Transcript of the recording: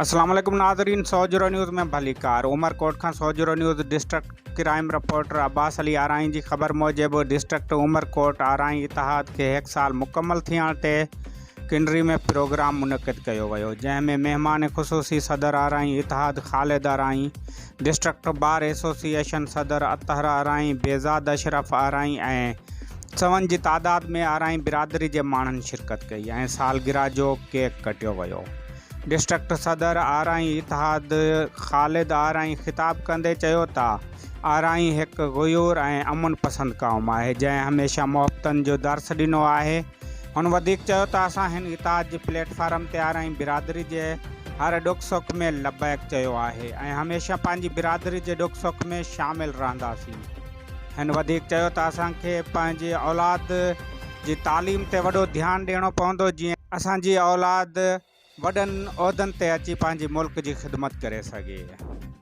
اسلام عليڪم ناظرين سوجهرو نيوز ۾ ڀليڪار عمرڪوٽ کان Sojhro news district crime reporter Abbas Ali Arain جي خبر موجب ڊسٽرڪٽ عمرڪوٽ آرائين اتحاد کي هڪ سال مڪمل ٿيڻ تي ڪنري ۾ پروگرام منعقد ڪيو ويو جنهن ۾ مهمان خصوصي صدر آرائين اتحاد خالد آرائين ڊسٽرڪٽ بار ايسوسيئيشن صدر اطهر آرائين بيزاد اشرف آرائين ۽ سون جي تعداد ۾ آرائين برادري جي ماڻهن شرڪت ڪئي ۽ سالگرهه جو ڪيڪ ڪٽيو ويو. ڊسٽرڪٽ صدر آرائين اتحاد خالد آرائين خطاب ڪندي چيو ته آرائين هڪ غيور ۽ امن پسند قوم آهي جنهن هميشه محبتن جو درس ڏنو آهي. هن وڌيڪ چيو ته اسان هن اتحاد جي پليٽ فارم تي آرائين برادري جي هر ڏک سک ۾ لبيڪ چيو آهي ۽ هميشه پنهنجي برادري جي ڏک سک ۾ شامل رهنداسين. هن وڌيڪ چيو ته اسان کي پنهنجي اولاد جي تعليم تي وڏو ڌيان ڏيڻو پوندو جيئن اسان جي اولاد وڏن عهدن تي اچي پنهنجي ملڪ جي خدمت ڪري سگهي.